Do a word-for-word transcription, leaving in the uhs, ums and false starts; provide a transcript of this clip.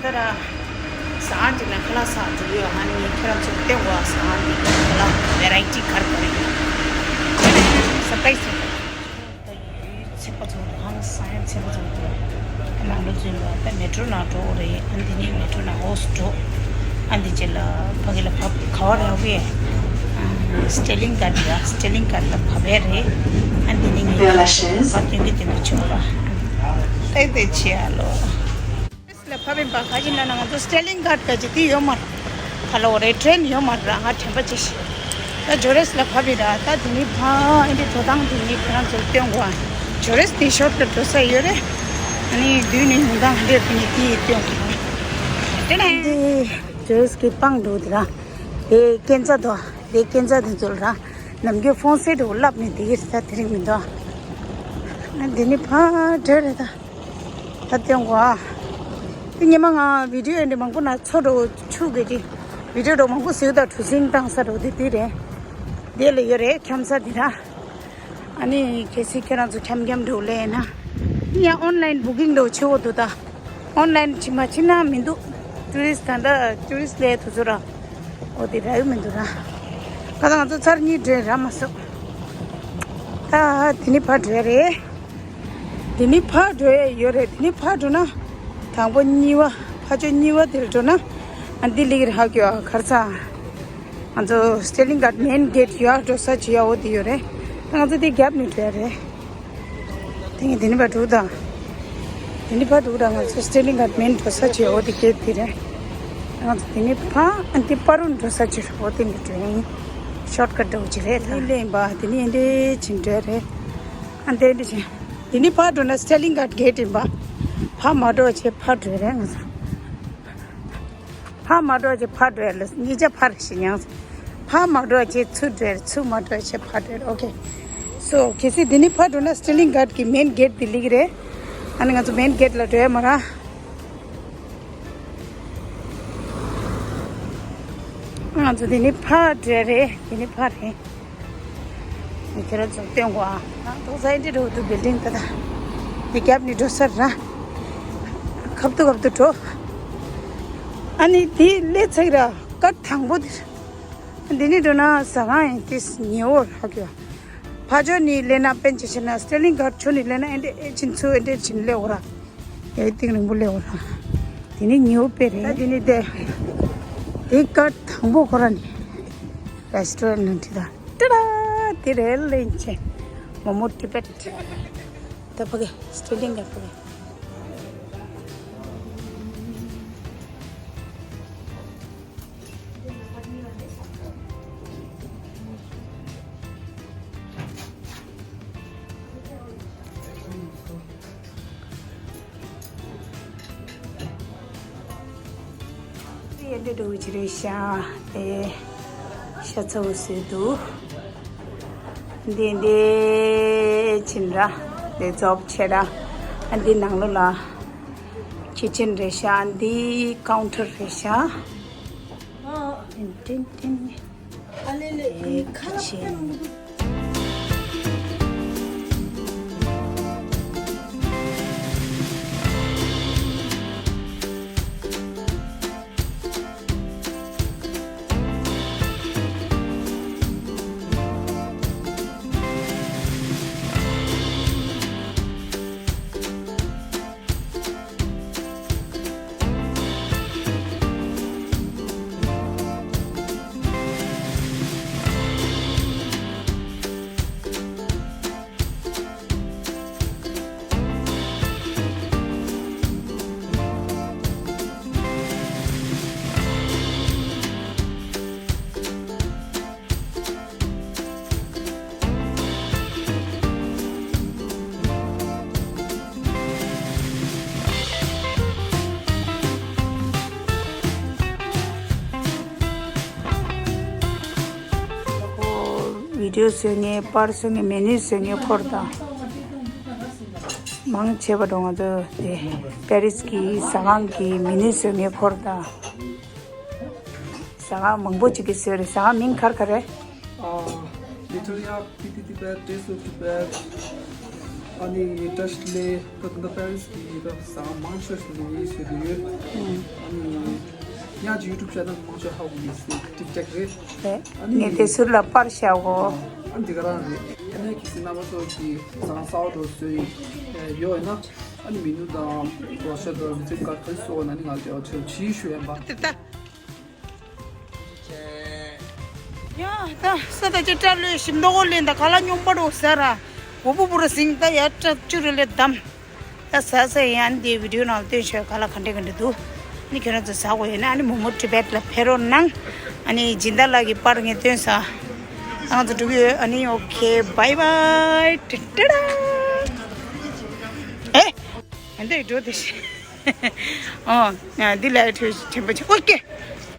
ད་ར། ཟ་ཁང་ཅིག་ནས་ཁ་ལག་ཟ་འགྲོ་ཡོད། ཨ་ནི་ཁྱེད་རང་ཚོ་བལྟས་འོ། ཟ་ཁང་འདི་ཁ་ལག་བེ་རའི་ཊི་ག་རེ་ག་རེ་ཡོད། སར་པ་རའི་སི་ཡིན། ད་ཡུལ་ཚན་པ་ཚོ་ཧང་སང་ཡང་ཚན་པ་ཚོ་འདུག་ནང་ལོ་ཚུན་ལ་ད་མེ་ཊོ་ནང་འགྲོ་དགོས་རེད། ཨ་འདི་ནས་མེ་ཊོ་ནང་འོག་ཏུ་འགྲོ། ཨ་འདི་རྗེས་ལ་ཕ་གི་ལ་བབས། ག་བ་རེད་ཝེ། ཨ་སི་ཊེ་ལིན་གྷ་ཊི་ཡ། སི་ཊེ་ལིན་གྷ་ཊི་ལ་བབས་པ་རེད། ཨ་འདི་ནས་ངས་ཕར་སྟོན་གྱི་དེ་འདྲ་བྱུང་བ། ཨ་ཏེ་ཏེ་ཆེ་ཨ་ལོ། ལ་ཕབ་ཡིན་པ། ག་ཅི་ན་ན་ང་ཚོ་སི་ཊེ་ལིན་གྷ་ཊི་ག་ཅི་དེ་ཡོད་མ་རེད། ག་ལ་འོ་རེད། ཊེན་ཡོད་མ་རེད། ང་དྲན་པ་ཅི་ཞིག་ད་ཇོ་རེས་ལ་ཕབ་ཡིན་ར། ད་དེ་ནི་ཕ་ཨེ་འདྲའི་དོ་དང་དེ་ནི་ཁྱེད་རང་ཚོར་སྟོན་དགོས། ཇོ་རེས་དེ་ཤོར་ཊི་ཀཊ་འགྲོ་ས་ཡོད་རེད། ཨ་ནི་དུས་ནི་ཡོང་དང་འདིར་དེ་ནི་དེ་སྟོན་དགོས། དེ་ནས་དེ་ཇོ་རེས་ཀྱི་སྤང་འགྲོ་དེ་ར། དེ་སྐས་འཛེག་དོ། དེ་སྐས་འཛེག་དེ་ཚོ་ལ་ར། ནམ་རྒྱུན་ཧྥོན་སེ་འགྲོ་ལབ་ནས་དེ་གིར་ད་དེ་རིང་མི་འདུག་ཨ་དེ་ནི་ཕ་འདྲ་རེད་ད། ད་སྟོན་གོ་ཨ། དེ་ཉི་མ་ང་བི་ཌི་ཡོ་འདི་མང་པོ་ན་ཚོ་འགྲོ་ཆུ་གི་ཅི། བི་ཌི་ཡོ་འགྲོ་མང་པོ་ཟེར་ད་གྲུ་གཟིངས་བཏང་ས་འགྲོ་དེ་དེ་རེད། དེ་ལ་ཡོད་རེད་འཁྱམ་ས་དེ་ན། ཨ་ནི་གལ་སྲིད་ཁྱེད་རང་ཚོ་འཁྱམ་འཁྱམ་འགྲོ་ལས་ན། ཡང་ཨོན་ལའིན་བུ་ཀིང་འགྲོ་ཆེ་བོ་འདུག་ད། ཨོན་ལའིན་ཅི་མ་ཕྱིན་ན་མི་འདུག་ཊུ་རི་སི་ཊི་ད་ལྟ་ཊུ་རི་སི་ཊི་ལས་དུ་ཚོ་ར། འོ་དེ་ར་ཡོད་མི་འདུག་ར། ཁ་སང་ང་ཚོ་ཚར་གཉིས་འགྲོ་ར་མ་སོང་། ད་དེ་ནི་ཕར་འགྲོ་ཡ་རེད། དེ་ནི་ཕར་འགྲོ་ཡ་ཡོད་རེད། དེ་ནི་ཕར་འགྲོ་ན། དང་པོ་གཉིས་པ་ཕར་ཕྱོགས་གཉིས་པ་དེར་འགྲོ་ན། ཨ་འདི་ལིག་ར་ཧ་གོ་ཨ་གར་ས། ང་ཚོ་སི་ཊེ་ལིན་གྷ་ཊི་མེན་གེ་ཊི་ཡར་འགྲོ་ས་ཅི་ཡ་འོ་དེ་ཡོད་རེད། ད་ང་ཚོ་དེ་རྒྱབ་ནས་འགྲོ་ཡ་རེད། དེ་ངས་དེ་ནི་ཕར་འགྲོ་དང་། དེ་ནི་ཕར་འགྲོ་དང་ང་ཚོ་སི་ཊེ་ལིན་གྷ་ཊི་མེན་འགྲོ་ས་ཅི་ཡ་འོ་དེ་གེ་ཊི་དེ་རེད། ང་ཚོ་དེ་ནི་ཕ་ཨ་འདི་པ་རུ་འགྲོ་ས་ཅི་རེད་འོ་དེ་ནས་འགྲོ་ཡིན། ཤོར་ཊི་ཀཊ་འགྲོ་ཅི་རེད་ད། དེ་ནི་ལེན་པ་དེ་ནི་ཨེ་འདྲས་ཕྱིན་འགྲོ་རེད། ཨ་འདྲས་འདྲས་ཕྱིན། དེ་ནི་ཕར་འགྲོ་ན་སི་ཊེ་ལིན་གྷ་ཊི་གེ་ཊི་ཡིན་པ། ཕར་མ་འགྲོ་བྱས་ཕར་འགྲོ་རེད་ང་ཚོ། ཕར་མ་འགྲོ་བྱས་ཕར་འགྲོ་ཡ་ལ་གཉིས་ཆ་ཕར་ཞིག་ཡང་། ཕར་མ་འགྲོ་བྱས་ཚུར་འགྲོ་ཡ། ཚུར་མ་འགྲོ་བྱས་ཕར་འགྲོ་ཡ། ཨོ་ཁེ། སོ་གལ་སྲིད་དེ་ནི་ཕར་འགྲོ་ན་སི་ཊེ་ལིན་གྷ་ཊི་གི་མེན་གེ་ཊི་དེ་ལིག་རེད། ཨ་ནི་ང་ཚོ་མེན་གེ་ཊི་ལ་འགྲོ་ཡ་མ་ར། ང་ཚོ་དེ་ནི་ཕར་འགྲོ་རེད། དེ་ནི་ཕར་རེད། ཁྱེད་རང་ཚོ་སྟོན་གོ་ཨ། ཏོག་ཙམ་འདི་འགྲོ་འདུག་བིལ་ཌིང་ད་ད། དེ་རྒྱབ་ནས་འགྲོ་ས་ར། ཁབ་ཏུ་ཁབ་ཏུ་འགྲོ། ཨ་ནི་དེ་སླེབས་ཚར་ར་ཀཊ་དང་པོ་དེ་ར། འདི་ནས་འགྲོ་ན་ཟ་ཁང་ཡིན་དེ་ཉེ་བོ་ར་གི། ཕར་ཕྱོགས་ནས་སླེབས་ན་པན་ཆེ་ཆེ་ན་སི་ཊེ་ལིན་གྷ་ཊི་ཕྱོགས་ནས་སླེབས་ན་ཨེ་འདྲས་ཨེ་ཕྱིན་ཚུར་ཨེ་འདྲས་ཕྱིན་སླེབས་འོ་ར། ཡ་ཏིང་རིང་པོ་སླེབས་འོ་ར། དེ་ནི་ཉེ་བོ་དཔེ་རེད། ད་དེ་ནི་དེ། དེ་ཀཊ་དང་པོ་ཁོ་ར་ནི། རེ་སི་ཊོ་རན་ཊི་ནང་ཁྲིད་ད། ཏི་ར། དེ་རེད་ལེན་ཆེ། མོ་མོ་ཊི་བེཊ། ད་ཕ་གི་སི་ཊེ་ལིན་གྷ་ཊི་ཕ་གི། ཡ་འདི་འགྲོ་གི་རེད་ཤག་དེ་ཤ་ཚ་བོ་བཟོས་འདུག་འདི་འདི་ཕྱིན་ར། འདི་རྫོབ་ཆེ་ར། ཨ་འདི་ནང་ལོགས་ལ་ཁི་ཆན་རེད་ཤག་འདི་ཀའུན་ཊར་རེད་ཤག་ཏིན་ཏིན་ཏིན། ཨ་ལེ་ལེ། ཨེ་ཁ་ལག་ཆེ། ཁོ་བི་ཌིའོ་བཟོ་མཁན། པར་བཟོ་མཁན། མེ་ནུ་བཟོ་མཁན་ཁོ་རེད་ད། མང་ཆེ་བ་འགྲོ་ང་ཚོ་དེ་པེ་རིས་ཀྱི་ཟ་ཁང་གི་མེ་ནུ་བཟོ་མཁན་ཁོ་རེད་ད། ཟ་ཁང་མང་པོ་ཅིག་གིས་བཟོས་རེད། ཟ་ཁང་མིང་ག་རེ་ག་རེ། Uh, Victoria, P T Tibet, Taste of Tibet, ཨ་ནི་བཀྲ་ཤིས་བདེ་ལེགས། ད་ད་ལྟ་པེ་རིས་ཀྱི་ད་ཟ་ཁང་མང་ཤོས་ཤིག་ནས་བཟོས་བསྡད་ཡོད། ཨ་ནི་ཡང་ཅིག་ཡུ་ཊུབ་ཆེ་ནལ་མང་ཤོས་ཧ་གོ་གི་ཡིན་ཟེར། ཊིག་ཊོག་རེད། ཨ་ནི་ངས་དེ་ཟུར་ལ་པར་བཞག་གོ། ཨ་ནི་འདི་ག་རང་རེད། ཨ་ནི་གལ་སྲིད་རྣམ་པ་ཚོ་གི་ཟ་ཁང་གསར་པ་འདྲ་བཟོས་ཡོད་ཡོད་ན། ཨ་ནི་མེ་ནུ་དང་བྷོ་ཤོ་དང་རི་ཚིག་ག་ག་སོགས་ན་ནི་ང་ཚོས་ཨོ་ཆེ་ཆེ་ཞུ་ཡན་པ། དེ་ལྟ། ཡ་ད་ས་ད་ཅི་སྐྲ་ལོས་ཤིམ་མདོག་ལེན་ད་ག་ལ་སྙོམས་པ་འགྲོ་ཟེར་ར། མགོ་བོ་བུ་ར་ཟིང་ད་ཡ་སྐྲ་བཅུ་རེ་ལས་བསྡམས། ད་ཟ་ས་ཡ་ཨ་ནི་དེ་བི་ཌིའོ་ནང་སྟོན་ཤོག་ག་ལ་ག་འདྲ་ག་འདྲ་འདུག་ཨ་ནི་ཁྱོད་རང་ཚོ་ཟ་དགོས་ཡོད་ན་ཨ་ནི་མོ་མོ་ཊི་བེཊ་ལ་ཕེབས་རོགས་གནང་། ཨ་ནི་སྦྱིན་བདག་ལགས་ཀྱི་པར་ངས་སྟོན་ས། ང་ཚོ་འགྲོ་གི་ཡོད། ཨ་ནི་ཨོ་ཁེ་བྷའི་བྷའི། ཊ་ཊ་ཊ། ཨེ། ཨ་འདྲ་འགྲོ་དེ་ཤི། ཨོ། འདི་ལ་ཐོས་ཆེན་པོ་ཆེ། ཨོ་ཀེ།